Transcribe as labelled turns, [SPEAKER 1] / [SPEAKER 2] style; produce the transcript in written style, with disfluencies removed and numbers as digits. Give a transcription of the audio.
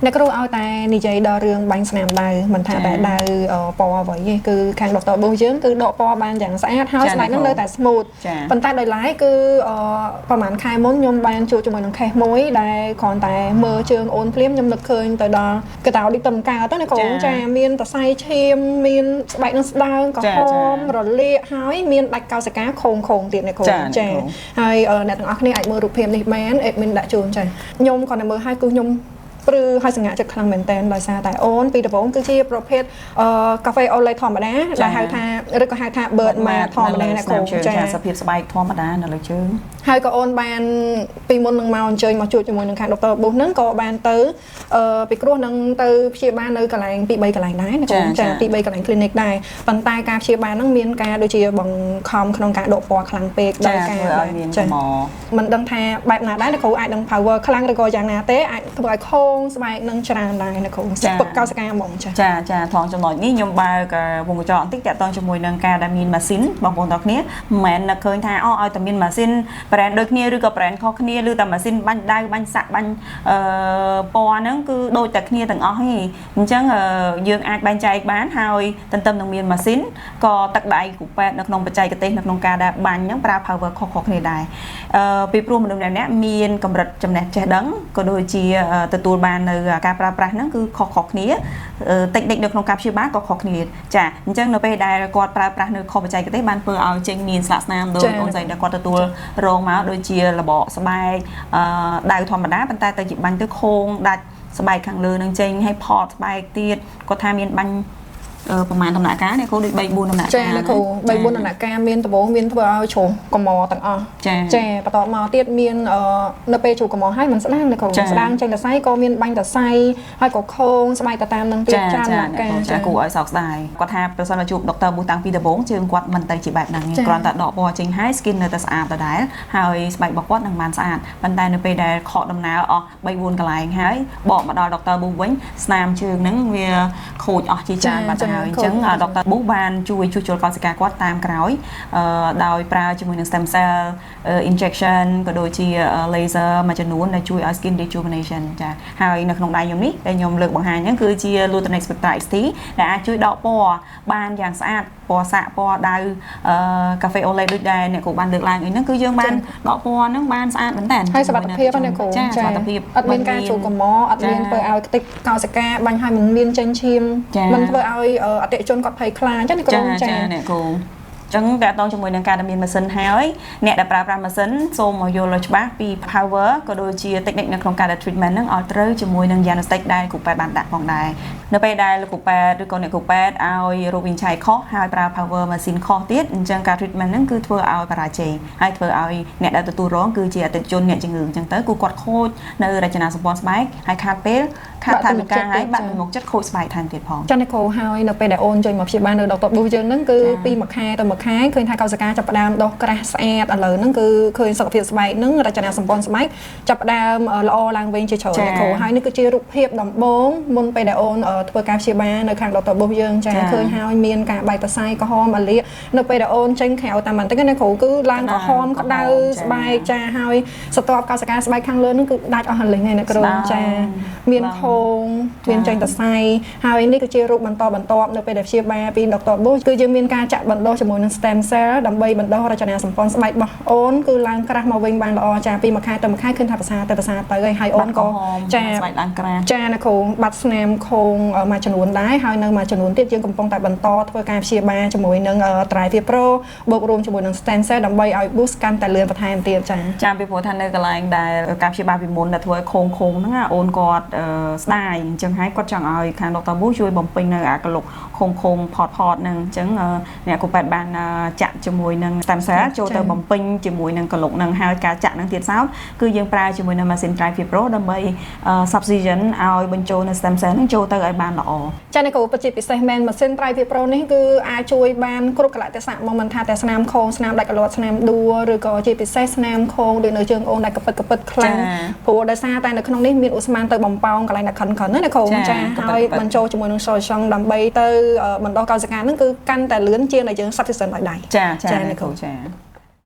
[SPEAKER 1] អ្នកគ្រូឲ្យតែនិយាយដល់រឿងបាញ់ស្នាមដៅមិនថាតែដៅពណ៌អ្វីទេគឺខាងដុកទ័រប៊ូយើងគឺដកពណ៌បានយ៉ាងស្អាតហើយស្បែកហ្នឹងនៅតែ smooth។ ប៉ុន្តែដោយឡែកគឺប្រហែលខែមុនខ្ញុំបានជួបជាមួយនឹង case មួយដែលគ្រាន់តែមើលជើងអូនភ្លាមខ្ញុំនឹកឃើញទៅដល់កតោឌីតំកើតទៅណាគ្រូចាមានតសៃឈាមមានស្បែកនឹងស្ដើងក្រហមរលាកហើយមានដាច់កោសិកាខងខងទៀតណាគ្រូចាហើយអ្នកទាំងអស់គ្នាអាចមើលរូបភាពនេះបាន admin ដាក់ជូនចាខ្ញុំគ្រាន់តែមើលហើយគឺខ្ញុំព្រឺហើយសង្ហាចិត្តខ្លាំងមែនតើដោយសារតែអូនពីដំបូងគឺជាប្រភេទកាហ្វេអូឡេធម្មតាដែលហៅថាឬក៏ហៅថា bird mat ធម្មតាណាគ្រូ
[SPEAKER 2] ចាសភាពស្បែកធម្មតានៅលើជើង។
[SPEAKER 1] ហើយក៏អូនបានពីមុននឹងមកអញ្ជើញមកជួបជាមួយនឹងខាងដុកទ័រប៊ូសហ្នឹងក៏បានទៅពិគ្រោះនឹងទៅព្យាបាលនៅកន្លែង2 3កន្លែងដែរណាគ្រូចា2 3កន្លែង clinic ដែរប៉ុន្តែការព្យាបាលហ្នឹងមានការដូចជាបង្ខំក្នុងការដកពណ៌ខ្លាំងពេកដោយការ
[SPEAKER 2] មានចា
[SPEAKER 1] មិនដឹងថាបែបណាដែរណាគ្រូអាចនឹង power ខ្លាំងឬក៏យ៉ាងណាទេអាចធ្វើឲ្យខងស្បែកនឹងច្រើនដែរណាគ្រូពឹកកោសិកាហ្មងចា។
[SPEAKER 2] ចាចាថងចំណុចនេះខ្ញុំបើកវងកញ្ចក់បន្តិចតាក់ទងជាមួយនឹងការដែលមានម៉ាស៊ីនបងប្អូនទាំងគ្នាមិនមែននឹកឃើញថាអូឲ្យតែមានម៉ាស៊ីន brand ដូចគ្នាឬក៏ brand ខុសគ្នាឬតែម៉ាស៊ីនបាញ់ដៅបាញ់សាក់បាញ់អឺពណ៌ហ្នឹងគឺដូចតែគ្នាទាំងអស់ទេអញ្ចឹងយើងអាចបែងចែកបានហើយទន្ទឹមនឹងមានម៉ាស៊ីនក៏ទឹកដៃគ្រូពេទ្យនៅក្នុងបច្ចេកទេសនៅក្នុងការដែលបាញ់ហ្នឹងប្រើ power ខុសៗគ្នាដែរពីព្រោះមនុស្សម្នាក់ៗមានកម្រិតចំណេះចេះដឹងក៏ដូចជាទទួលបាននៅការប្រើប្រាស់ហ្នឹងគឺខុសៗគ្នាតិចនិចនៅក្នុងការព្យាបាលក៏ខុសគ្នាចាអញ្ចឹងនៅពេលដែលគាត់ប្រើប្រាស់នៅខុសបច្ចេកទេសបានធ្វើឲ្យចេញមានស្លាកស្នាមដោយអូនស្រីដែលគាត់ទទួលរងមកដូចជារបកស្បែកដៅធម្មតាប៉ុន្តែទៅជាបាញ់ទៅខោងដាច់ស្បែកខាងលើនឹងចេញឲ្យផតស្បែកទៀតគាត់ថាមានបាញ់ប្រហែលដំណាក់កាលនេះគ្រូដូច3 4ដំណាក់កាល
[SPEAKER 1] ចាអ្នកគ្រូ3 4ដំណាក់កាលមានដំបូងមានធ្វើឲ្យជ្រុះកំទាំងអស់ចាបន្តមកទៀតមាននៅពេលជ្រុះកំហើយមិនស្ដាងអ្នកគ្រូស្ដាងចេញតសៃក៏មានបាញ់តសៃហើយក៏ខងស្បែកទៅតាមនឹងទៀតច្រើនដំណាក់កាល។
[SPEAKER 2] ចាគួរឲ្យសោកស្ដាយគាត់ថាប្រសិនបើជួបដុកទ័រប៊ូតាំងពីដំបូងជើងគាត់មិនទៅជាបែបហ្នឹងគ្រាន់តែដកពណ៌ចេញហើយ skin នៅតែស្អាតដដែលហើយស្បែករបស់គាត់នឹងបានស្អាតប៉ុន្តែនៅពេលដែលខកដំណើរអស់3 4កន្លែងហើយបកមកដល់ដុកទ័រប៊ូវិញស្នាមជើងហ្នឹងវាខូចអស់ជាច្រើនបាត់ហើយអញ្ចឹងដុកទ័រប៊ូបានជួយជួសជុលកោសិកាគាត់តាមក្រោយដោយប្រើជាមួយនឹង stem cell injection ក៏ដូចជា laser មួយចំនួនដែលជួយឲ្យ skin rejuvenation ចាហើយនៅក្នុងដៃខ្ញុំនេះដែលខ្ញុំលើកបង្ហាញហ្នឹងគឺជា Lutonix Spectra XT ដែលអាចជួយដកពណ៌បានយ៉ាងស្អាតពណ៌សាក់ពណ៌ដៅកាហ្វេអូឡេដូចដែរអ្នកគ្រូបានលើកឡើងអីហ្នឹងគឺយើងបានដកពណ៌ហ្នឹងបានស្អាតមែនតើ
[SPEAKER 1] ហើយសុវត្ថិភាពណាគ្រូ
[SPEAKER 2] ចាសុវត្ថិភាព។
[SPEAKER 1] អត់មានការជួកំអត់មានធ្វើឲ្យខ្ទេចកោសិកាបាញ់ឲ្យមិនមានចេញឈាមមិនធ្វើឲ្យអតិថិជនគាត់ភ័យខ្លាចណាគ្រូ
[SPEAKER 2] ចាអ្នកគ្រូចឹងតើតងជាមួយនឹងការដែលមានម៉ាស៊ីនហើយអ្នកដែលប្រើប្រាស់ម៉ាស៊ីនសូមមកយល់ឲ្យច្បាស់ពី power ក៏ដូចជា technique នៅក្នុងការដែល treatment ហ្នឹងឲ្យត្រូវជាមួយនឹង diagnostic ដែលគ្រូពេទ្យបានដាក់ផងដែរនៅពេលដែលលោកគ្រូពេទ្យឬក៏អ្នកគ្រូពេទ្យឲ្យរោគវិនិច្ឆ័យខុសហើយប្រើ power ម៉ាស៊ីនខុសទៀតអញ្ចឹងការ treatment ហ្នឹងគឺធ្វើឲ្យបរាជ័យហើយធ្វើឲ្យអ្នកដែលទទួលរងគឺជាអតិថិជនអ្នកជំងឺអញ្ចឹងទៅគឺគាត់ខូចនៅរចនាសម្ព័ន្ធស្បែកហើយខាតពេលខាតថវិកាហើយបាក់ទំនុកចិត្តខូចស្បែកថែមទៀតផង។
[SPEAKER 1] ចាអ្នកគ្រូហើយនៅពេលដែលអូនជួយមកព្យាបាលនៅដុកទ័រប៊ូយើងហ្នឹងគឺពីមួយខែទៅមួយខែឃើញថាកោសិកាចាប់ផ្ដើមដុះក្រាស់ស្អាតឥឡូវហ្នឹងគឺឃើញសុខភាពស្បែកហ្នឹងរចនាសម្ព័ន្ធស្បែកចាប់ផ្ដើមល្អឡើងវិញជាច្រើនអ្នកគ្រូហើយនេះគឺជារូបភាពដំបូងមុនពេលដែលអូនធ្វើការព្យាបាលនៅខាងដុកទ័រប៊ូយើងចាឃើញហើយមានការបែកសរសៃក្រហមអាលាកនៅពេលដែលអូនចេញក្រៅតាមបន្តិចណាគ្រូគឺឡើងក្រហមក្តៅស្បែកចាហើយស្រទាប់កោសិកាស្បែកខាងលើហ្នឹងគឺដាច់អស់រលីងហើយអ្នកគ្រូចាមានខោងមានចេញតសៃហើយនេះគឺជារូបបន្តបន្ទាប់នៅពេលដែលព្យាបាលពីដុកទ័រប៊ូគឺយើងមានការចាក់បណ្ដុះជាមួយនឹង stem cell ដើម្បីបណ្ដុះរចនាសម្ព័ន្ធស្បែករបស់អូនគឺឡើងក្រាស់មកវិញបានល្អចាពីមួយខែទៅមួយខែឃើញថាប្រសើរទៅប្រសើរទៅហើយអូនក៏
[SPEAKER 2] ចាស្បែកឡើងក្រាស់
[SPEAKER 1] ចាណាគ្រូបាត់ស្នាមខោងមួយចំនួនដែរហើយនៅមួយចំនួនទៀតយើងកំពុងតែបន្តធ្វើការព្យាបាលជាមួយនឹង Drive Pro បូករួមជាមួយនឹង stem cell ដើម្បីឲ្យ boost កាន់តែលឿនបន្ថែមទៀតចា។
[SPEAKER 2] ចាពីព្រោះថានៅកន្លែងដែលការព្យាបាលពីមុនដែលធ្វើឲ្យខោងខោងហ្នឹងអូនគាត់ស្ដាយអញ្ចឹងហើយគាត់ចង់ឲ្យខាងដុកទ័រប៊ូជួយបំពេញនៅអាកលុកខោងខោងផតផតហ្នឹងអញ្ចឹងអ្នកគ្រូពេទ្យបានចាក់ជាមួយនឹង stem cell ចូលទៅបំពេញជាមួយនឹងកលុកហ្នឹងហើយការចាក់ហ្នឹងទៀតសោតគឺយើងប្រើជាមួយនឹងម៉ាស៊ីន Drive Pro ដើម្បី subcision ឲ្យបញ្ចូលនៅ stem cell ហ្នឹងចូលទៅឲ្យបានល្អ។
[SPEAKER 1] ចាអ្នកគ្រូពិតជាពិសេសមែនម៉ាស៊ីន Drive Pro នេះគឺអាចជួយបានគ្រប់កលៈទេសៈមកមិនថាតែស្នាមខោងស្នាមដាច់កលាត់ស្នាមដួលឬក៏ជាពិសេសស្នាមខោងដូចនៅជើងអូនដែលកពិតកពិតខ្លាំងព្រោះដោយសារតែនៅក្នុងនេះមានឧស្ម័នទៅបំប៉ោងកន្លែងដែលខិនខិនណាអ្នកគ្រូចាហើយបញ្ចូលជាមួយនឹង solution ដើម្បីទៅបណ្ដុះកោសិកាហ្នឹងគឺកាន់តែលឿនជាងដែលយើង subcision ដោយដៃ។
[SPEAKER 2] ចាចាអ្នកគ្រូចា។